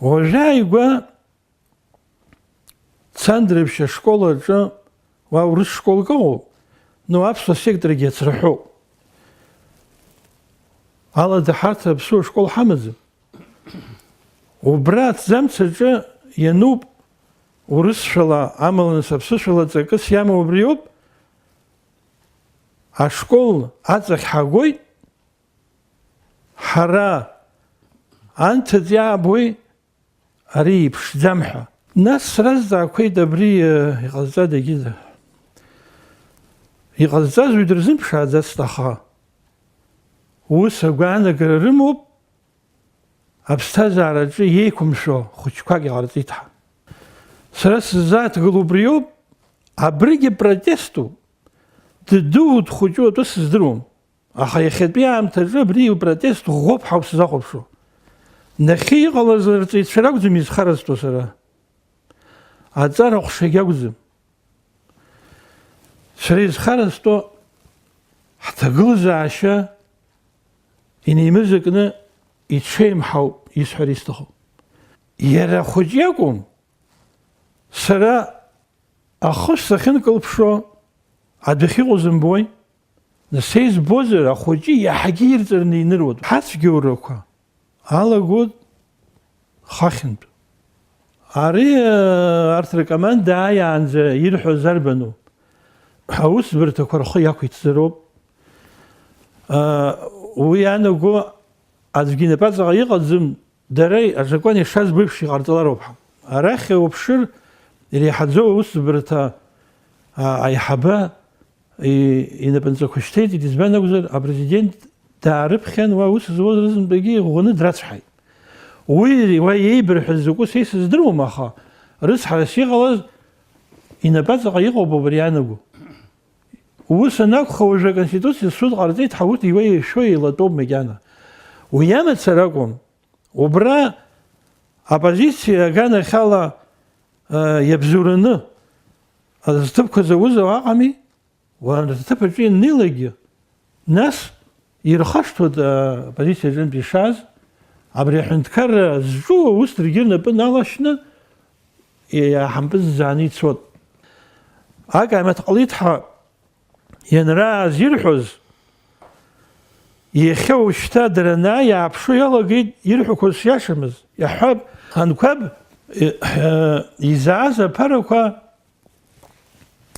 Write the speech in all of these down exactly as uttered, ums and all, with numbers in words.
Уажәааигәа Цандрыԥшь ашкол аҿы уа урыс школк ыҟоуп, ну, аԥсуа секторгьы ацраҳәоуп. Алада ҳарҭ аԥсуа школ ҳамаӡам. Убра аҭӡамц аҿы иануп урысшәала, амала нас аԥсышәала ҵакыс иамоу убриоуп. Ашкол аҵахь ҳагоит, ҳара анҭыҵ иаабои ари иԥшӡам ҳәа. Нас сразҵаақәеит абри, э, иҟазҵада, егьида? Иҟазҵаз уи дырзымԥшааӡацт, аха ус агәаанагара рымоуп, аԥсҭазаараҿы иеиқәымшәо хәыҷқәак иҟарҵеит ҳәа. Сара сзааҭгыло убриоуп, абригьы протеступ, ддуу дхәыҷу атәы сыздыруам. Аха иахьатәи аамҭаҿы абри ипротест ӷәӷәоуп ҳәа усзахәаԥшуа. Нахьхьи иҟалаз рҵаҩцәа ракәӡам изхаразтәу сара. Аҵара ҟәшагьы акәӡам. Сара изхаразтәу ҳҭагылазаашьа инеимызакны иҽеимҳауп исҳәар исҭаху. Иара ахәыҷ иакәым, сара ахы сахьынкылԥшуа адәахьыҟоу зымбои? Нас, избозар, ахәыҷы иаҳагьы ирҵарны иныруеит. Ҳацәгьоурақәа алагоит хахьынтә. Ари, э, арҭ ркоманда ааиаанӡа ирҳәоз арбану? Аусбарҭақәа рхы иақәиҭзароуп. Э, уи иаанаго аӡәгьы инапаҵаҟа иҟаӡам, дара азакәан ишазбо еиԥш иҟарҵалароуп ҳәа. Арахь уԥшыр, иреиҳаӡоу аусбарҭа, а, аиҳабы и-, инапынҵақәа шьҭеиҵеит, избан акәзар, апрезидент даарыԥхьан, уа ус зуаз рызынтәагьы иӷәӷәаны драцәҳаит. Уи уа иеибырҳәаз закәу са исыздыруам, аха рыцҳарас иҟалаз инапаҵаҟа иҟоуп убри иаанаго. Ус анакәха, уажәы Аконституциа суд ҟарҵеит ҳәа урҭ иуеишәо еилатәоуп макьана. Уи амацара акәым, убра аппозициа аганахьала, э, иабзоураны зҭыԥқәа зауз уаҟами, уа рҭыԥ аҿы ианнеилакгьы, нас ирхашҭуеит, э, аппозициа аҿынтә ишааз, абри аҳәынҭқарра зҿу аус даргьы рнапы налашьны, иаҳампыҵӡааны ицот. Акаамеҭ ҟалеит ҳәа ианрааз ирҳәоз, иахьа уажәшьҭа дара анааи иааԥшуа иалагеит ирҳәақәоз шиашамыз. Иаҳҳәап, Анқәаб, э, изааз аԥарақәа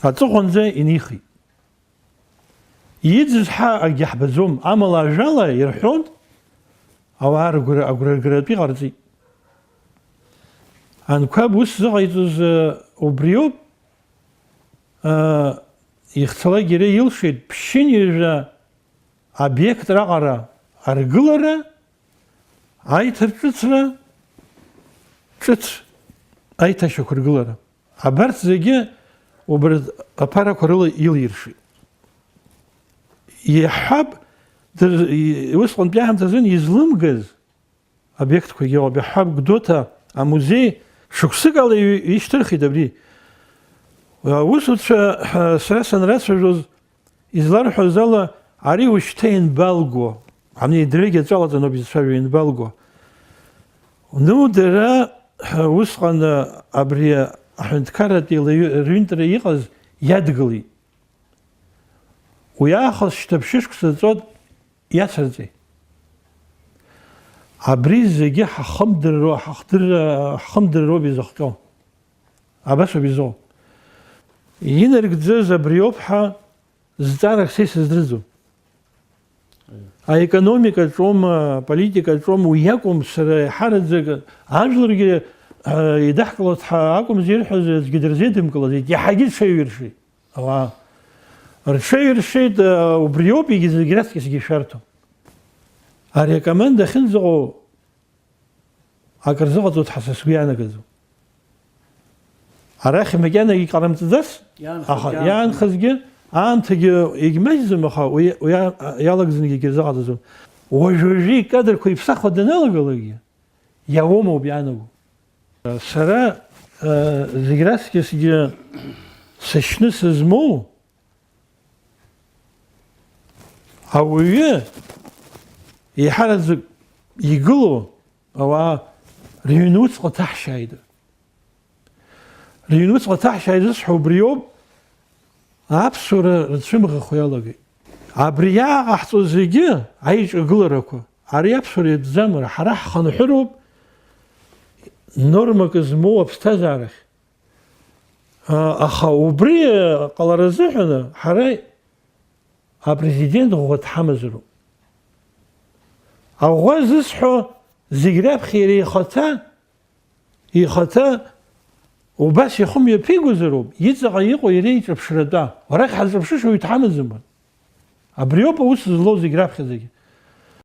аҵыхәанӡа инихит. Иӡыз ҳа акгьы ҳбаӡом, амала ажәала ирҳәон, ауаа ргәра-, агәрагратәы иҟарҵеит. Анқәаб ус зыҟаиҵоз, э, убриоуп, э, ихцалак иара илшеит, ԥшьынҩажәа обиект раҟара аргылара, аиҭарҿыцра, ҿыц аиҭашьақәыргылара. Абарҭ зегьы убарҭ аԥарақәа рыла илиршеит. Иаҳҳәап, дыр-, и-, усҟантәи аамҭазын излымгаз обиектқәагьы ыҟоуп. Иаҳҳәап, Гәдоуҭа амузеи шықәсык ала иҩ-, ишьҭырхит абри. Аусуцәа, ҳа, сара санрацәажәоз, изларҳәоз ала, ари ушьҭа ианбалго, ани дырҩегьых аҵәалаҵаноуп изцәажәо, ианбалго. Ну, дара, усҟан, абри аҳәынҭқарратә еилаҩ-, рҩынтәра иҟаз иадгылеит. Уи аахыс шьҭа ԥшьышықәса ҵуеит иацырҵеит. Абри зегьы ҳахымдырро, ҳахдырра-, ҳхымдырроуп изыхҟьо. Абас ауп изыҟоу. Инарыгӡаз абриоуп ҳәа зҵаарак са исыздырӡом. Аекономикаҿоума, аполитикаҿома, уи иакәым, сара иаҳараӡак ажәларгьы, а, еидаҳкылоит ҳәа акәымзи ирҳәаз, аӡәгьы дырзеидымкылаӡеит, иаҳагьы рҽеиҩыршеит ауаа. Рҽеиҩыршеит, а, убриоуп, егьи зегь раҵкьысгьы ишәарҭоуп. Ари акоманда ахьынӡаҟоу акыр зыҟаҵоит ҳәа са сгәы иаанагаӡом. Арахь макьанагьы иҟарымҵаӡац, иаанхаз, аха иаанхаз. Иаанхазгьы, аамҭагьы егьмаҷӡам, аха уи, уи а-, иалагӡангьы акгьы рзыҟаҵаӡом. Уажә-уажәы икадрқәа иԥсахуа даналагалакгьы, иауамоуп иаанаго. Сара, э, зегь раҵкьысгьы сышьны сызмоу, ауаҩы еиҳараӡак игылоу ауаа, Рыҩнуҵҟа ҭаҳшьааит. Рыҩнуҵҟа ҭаҳшьааит зысҳәо убриоуп, аԥсуара рцәымӷахо иалагеит. Абри иааҟаҳҵо зегьы аиҿагыларақәа, ари аԥсуара иатәӡам, ҳара ҳхынҳәыроуп нормак змоу аԥсҭазаарахь. А, аха убри ҟалара азыҳәан ҳара апрезидент ӷәӷәа дҳамазароуп. Аӷәӷәа зысҳәо зегь раԥхьа иара ихаҭа, ихаҭа убас ихы мҩаԥигозароуп, иҵаҟа иҟоу иара иҿаԥшратәа. Уара ҳазҿаԥшыша уаҩ дҳамаӡам. Абриоуп аус злоу зегь раԥхьаӡагьы.